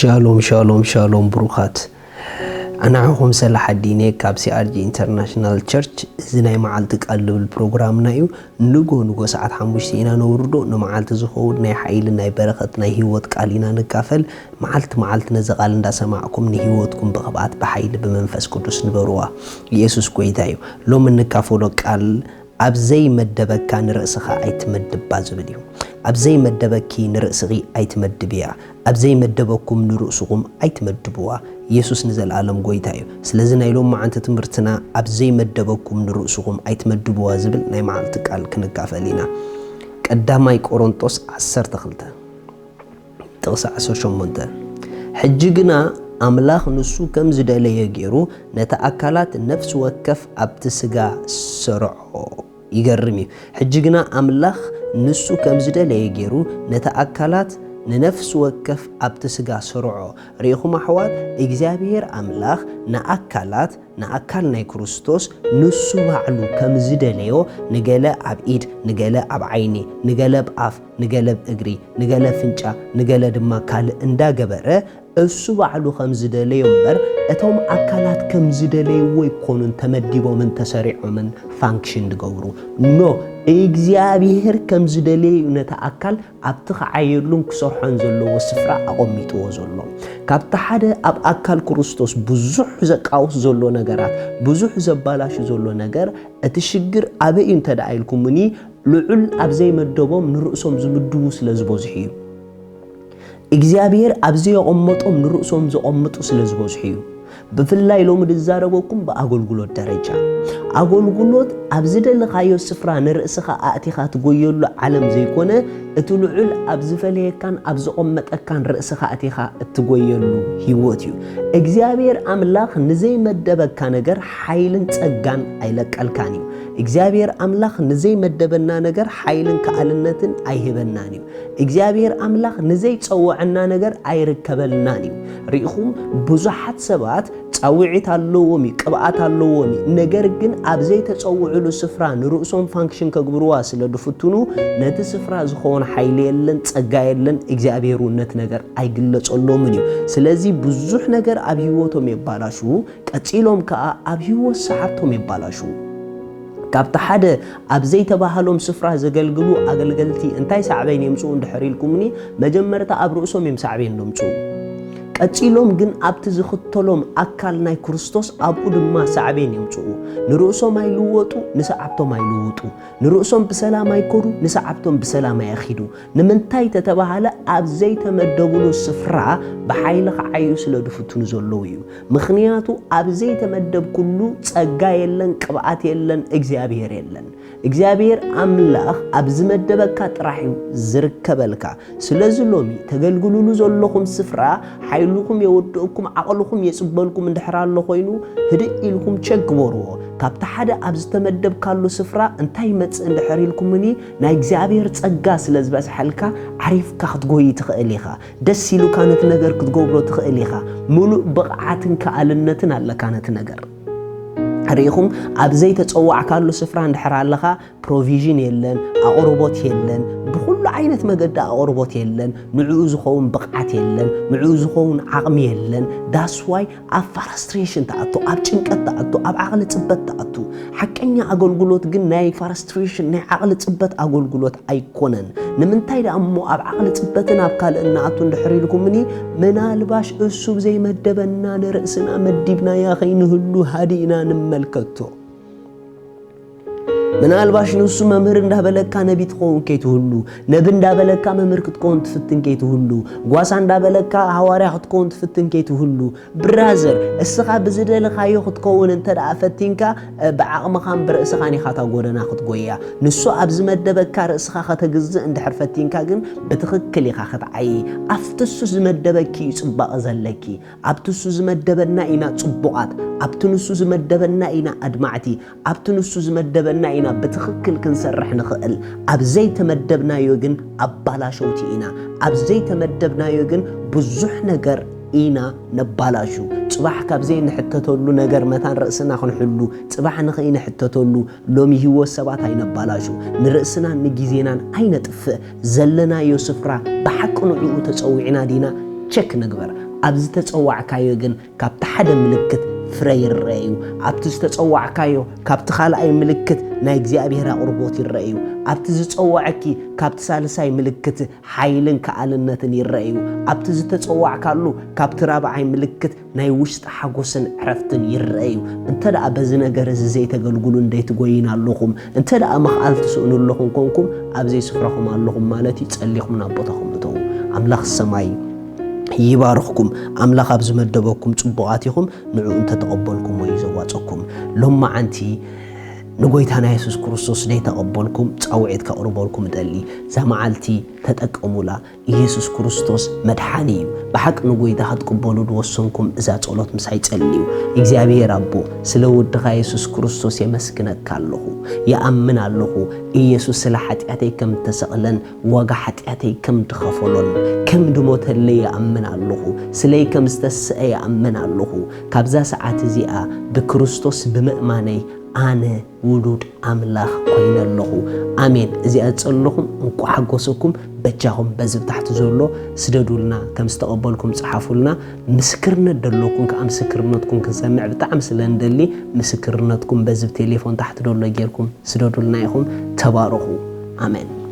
ሻሎም ሻሎም ሻሎም ብሩኻት፣ ኣናዕኹም ሰላሓዲነ ካብ ሲኣርጂ ኢንተርናሽናል ቸርች። እዚ ናይ መዓልቲ ቃል ልብል ፕሮግራምና እዩ። ንጎ ንጎ ሰዓት ሓሙሽተ ኢና ነውርዶ። ንመዓልቲ ዝኸውን ናይ ሓይሊ፣ ናይ በረኸት፣ ናይ ህይወት ቃል ኢና ንካፈል። መዓልቲ መዓልቲ ነዚ ቃል እንዳሰማዕኩም ንህይወትኩም ብቕብኣት ብሓይሊ ብመንፈስ ቅዱስ ንበርዋ። ኢየሱስ ጎይታ እዩ። ሎም እንካፈሎ ቃል ኣብ ዘይመደበካ ንርእስኻ ኣይትመድባ ዝብል እዩ። ኣብ ዘይመደበኪ ንርእስኺ ኣይትመድብያ። ኣብ ዘይመደበኩም ንርእስኹም ኣይትመድብዋ። ኢየሱስ ንዘለኣለም ጎይታ እዩ። ስለዚ ናይ ሎም መዓንቲ ትምህርትና ኣብ ዘይመደበኩም ንርእስኹም ኣይትመድብዋ ዝብል ናይ መዓልቲ ቃል ክንካፈል ኢና። ቀዳማይ ቆሮንጦስ ዓሰርተ ክልተ ጥቕሲ ዓሰርተ ሸሞንተ፣ ሕጂ ግና ኣምላኽ ንሱ ከም ዝደለየ ገይሩ ነቲ ኣካላት ነፍሲ ወከፍ ኣብቲ ስጋ ሰርዖ። ይገርም እዩ። ሕጂ ግና ኣምላኽ ንሱ ከም ዝደለየ ገይሩ ነቲ ኣካላት ንነፍሲ ወከፍ ኣብቲ ስጋ ሰርዖ። ርኢኹም ኣሕዋት፣ እግዚኣብሔር ኣምላኽ ንኣካላት ንኣካል ናይ ክርስቶስ ንሱ ባዕሉ ከም ዝደለዮ፣ ንገለ ኣብ ኢድ፣ ንገለ ኣብ ዓይኒ፣ ንገለ ኣብ ኣፍ፣ ንገለ ኣብ እግሪ፣ ንገለ ፍንጫ፣ ንገለ ድማ ካልእ እንዳገበረ እሱ ባዕሉ ከም ዝደለዮ እምበር እቶም ኣካላት ከም ዝደለይዎ ኣይኮኑን ተመዲቦምን ተሰሪዖምን ፋንክሽን ዝገብሩ። ኖ፣ እግዚኣብሔር ከም ዝደለዩ ነቲ ኣካል ኣብቲ ክዓየሉን ክሰርሖን ዘለዎ ስፍራ ኣቐሚጥዎ ዘሎ። ካብቲ ሓደ ኣብ ኣካል ክርስቶስ ብዙሕ ዘቃውስ ዘሎ ነገራት፣ ብዙሕ ዘባላሹ ዘሎ ነገር፣ እቲ ሽግር ኣበይ እዩ እንተ ደኣ ኢልኩምኒ፣ ልዑል ኣብ ዘይመደቦም ንርእሶም ዝምድቡ ስለ ዝበዝሑ እዩ። እግዚኣብሔር ኣብ ዘየቐመጦም ንርእሶም ዘቐምጡ ስለ ዝበዝሑ እዩ። ብፍላይ ሎሚ ዝዛረበኩም ብኣገልግሎት ደረጃ። ኣገልግሎት ኣብ ዝደለኻዮ ስፍራ ንርእስኻ ኣእቲኻ ትጎየሉ ዓለም ዘይኮነ፣ እቲ ልዑል ኣብ ዝፈለየካን ኣብ ዘቐመጠካን ርእስኻ ኣእቲኻ እትጎየሉ ህይወት እዩ። እግዚኣብሔር ኣምላኽ ንዘይመደበካ ነገር ሓይልን ጸጋን ኣይለቀልካን እዩ። እግዚኣብሔር ኣምላኽ ንዘይመደበና ነገር ሓይልን ከኣልነትን ኣይህበናን እዩ። እግዚኣብሔር ኣምላኽ ንዘይጸውዐና ነገር ኣይርከበልናን እዩ። ርኢኹም፣ ብዙሓት ሰባት ጻውዒት ኣለዎም እዩ፣ ቅብኣት ኣለዎም እዩ፣ ነገር ግን ኣብ ዘይተጸውዕሉ ስፍራ ንርእሶም ፋንክሽን ከግብርዋ ስለ ድፍትኑ፣ ነቲ ስፍራ ዝኸውን ሓይሊ የለን፣ ጸጋ የለን፣ እግዚኣብሔር እውን ነቲ ነገር ኣይግለጸሎምን እዩ። ስለዚ ብዙሕ ነገር ኣብ ህይወቶም የባላሽዉ፣ ቀጺሎም ከኣ ኣብ ህይወት ሰዓብቶም የባላሽዉ። ካብቲ ሓደ ኣብ ዘይተባህሎም ስፍራ ዘገልግሉ ኣገልገልቲ እንታይ ሳዕቤን የምጽኡ እንድሕር ኢልኩምኒ፣ መጀመርታ ኣብ ርእሶም እዮም ሳዕቤን ዘምጽኡ። ቀጺሎም ግን ኣብቲ ዝኽተሎም ኣካል ናይ ክርስቶስ ኣብኡ ድማ ሳዕቤን የምጽኡ። ንርእሶም ኣይልወጡ፣ ንሰዓብቶም ኣይልውጡ። ንርእሶም ብሰላም ኣይከዱ፣ ንሰዓብቶም ብሰላም ኣየኺዱ። ንምንታይ ተተባሃለ፣ ኣብ ዘይተመደብሉ ስፍራ ብሓይሊ ክዓዩ ስለ ድፍትኑ ዘለዉ እዩ። ምኽንያቱ ኣብ ዘይተመደብኩሉ ጸጋ የለን፣ ቅብኣት የለን፣ እግዚኣብሔር የለን። እግዚኣብሔር ኣምላኽ ኣብ ዝመደበካ ጥራሕ እዩ ዝርከበልካ። ስለዚ ሎሚ ተገልግሉሉ ዘለኹም ስፍራ ሓይልኹም የወድእኩም፣ ዓቕልኹም የጽበልኩም እንድሕር ኣሎ ኮይኑ፣ ህድእ ኢልኩም ቸክ ግበርዎ። ካብቲ ሓደ ኣብ ዝተመደብካሉ ስፍራ እንታይ ይመጽእ እንድሕር ኢልኩምኒ፣ ናይ እግዚኣብሔር ጸጋ ስለ ዝበዝሐልካ ዓሪፍካ ክትጎይ ትኽእል ኢኻ። ደስ ኢሉካ ነቲ ነገር ክትገብሮ ትኽእል ኢኻ። ምሉእ ብቕዓትን ከኣልነትን ኣለካ ነቲ ነገር። ርኢኹም፣ ኣብ ዘይተጸዋዕካሉ ስፍራ እንድሕር ኣለኻ፣ ፕሮቪዥን የለን፣ ኣቕርቦት የለን፣ ብኹሉ ዓይነት መገዲ ኣቕርቦት የለን፣ ንዕኡ ዝኸውን ብቕዓት የለን፣ ንዕኡ ዝኸውን ዓቕሚ የለን። ዳስዋይ ኣብ ፍራስትሬሽን ትኣቱ፣ ኣብ ጭንቀት ትኣቱ፣ ኣብ ዓቕሊ ጽበት ትኣቱ። ሓቀኛ ኣገልግሎት ግን ናይ ፍራስትሬሽን፣ ናይ ዓቕሊ ጽበት ኣገልግሎት ኣይኮነን። ንምንታይ ደኣ እሞ ኣብ ዓቕሊ ጽበትን ኣብ ካልእ እንኣቱ እንድሕር ኢልኩምኒ፣ ምናልባሽ እሱ ብዘይመደበና ንርእስና መዲብናያ ከይንህሉ ሃዲእና ንመልከቶ። ምናልባሽ ንሱ መምህር እንዳበለካ ነቢ ትኸውን ከይትህሉ፣ ነቢ እንዳበለካ መምህር ክትከውን ትፍትን ከይትህሉ፣ ጓሳ እንዳበለካ ሃዋርያ ክትከውን ትፍትን ከይትህሉ፣ ብራዘር፣ እስኻ ብዝደለኻዮ ክትከውን እንተ ደኣ ፈቲንካ፣ እ፣ ብዓቕምኻን ብርእስኻን ኢኻ እታ ጎደና ክትጎያ። ንሱ ኣብ ዝመደበካ ርእስኻ ከተግዝእ እንድሕር ፈቲንካ ግን ብትኽክል ኢኻ ክትዓዪ። ኣብቲ እሱ ዝመደበኪ እዩ ጽባቐ ዘለኪ። ኣብቲ እሱ ዝመደበና ኢና ጽቡቓት። ኣብቲ ንሱ ዝመደበና ኢና ኣድማዕቲ። ኣብቲ ንሱ ዝመደበና ኢና ብትኽክል ክንሰርሕ ንኽእል። ኣብ ዘይተመደብናዮ ግን ኣባላሸውቲ ኢና። ኣብ ዘይተመደብናዮ ግን ብዙሕ ነገር ኢና ነባላሹ። ጽባሕ ካብ ዘይንሕተተሉ ነገር መታን ርእስና ክንሕሉ፣ ጽባሕ ንኸይንሕተተሉ ሎሚ ህይወት ሰባት ኣይነባላሹ። ንርእስናን ንግዜናን ኣይነጥፍእ። ዘለናዮ ስፍራ ብሓቂ ንዕኡ ተጸዊዕና ዲና ቸክ ንግበር። ኣብ ዝተጸዋዕካዮ ግን ካብቲ ሓደ ምልክት ፍረ ይረአ እዩ። ኣብቲ ዝተጸዋዕካዮ ካብቲ ካልኣይ ምልክት ናይ እግዚኣብሔር ኣቕርቦት ይረአ እዩ። ኣብቲ ዝጸዋዐኪ ካብቲ ሳልሳይ ምልክት ሓይልን ከኣልነትን ይረአ እዩ። ኣብቲ ዝተጸዋዕካሉ ካብቲ ራብዓይ ምልክት ናይ ውሽጢ ሓጎስን ዕረፍትን ይረአ እዩ። እንተ ደኣ በዚ ነገር እዚ ዘይተገልግሉን ዘይትጎይን ኣለኹም፣ እንተ ደኣ ምኽኣል ትስእኑ ኣለኹም ኮንኩም፣ ኣብ ዘይስፍራኹም ኣለኹም ማለት እዩ። ጸሊኹም ናብ ቦታኹም እተዉ። ኣምላኽ ሰማይ ይባርኽኩም። ኣምላኽ ኣብ ዝመደበኩም ጽቡቓት ኢኹም። ንዕኡ እንተተቐበልኩሞ እዩ ዘዋጸኩም። ሎማዓንቲ ንጎይታና የሱስ ክርስቶስ ዘይተቐበልኩም ጻውዒት ከቕርበልኩም እደሊ። እዛ መዓልቲ ተጠቀሙላ። ኢየሱስ ክርስቶስ መድሓኒ እዩ። ብሓቂ ንጎይታ ክትቅበሉ ዝወሰንኩም እዛ ጸሎት ምሳይ ጸልዩ። እግዚኣብሔር ኣቦ፣ ስለ ወድኻ የሱስ ክርስቶስ የመስግነካ ኣለኹ። ይኣምን ኣለኹ ኢየሱስ ስለ ሓጢኣተይ ከም እተሰቕለን ዋጋ ሓጢኣተይ ከም ድኸፈሎን ከም ድሞተለይ ይኣምን ኣለኹ። ስለይ ከም ዝተስአ ይኣምን ኣለኹ። ካብዛ ሰዓት እዚኣ ብክርስቶስ ብምእማነይ ኣነ ውሉድ ኣምላኽ ኮይነ ኣለኹ። ኣሜን። እዚኣ ዝጸለኹም እንኳዕ ሓጎሰኩም። በጃኹም በዚ ብታሕቲ ዘሎ ስደዱልና፣ ከም ዝተቐበልኩም ጸሓፉልና። ምስክርነት ደለኩም ከኣ ምስክርነትኩም ክንሰምዕ ብጣዕሚ ስለ እንደሊ ምስክርነትኩም በዚ ቴሌፎን ታሕቲ ደሎ ጌርኩም ስደዱልና ኢኹም። ተባረኹ። ኣሜን።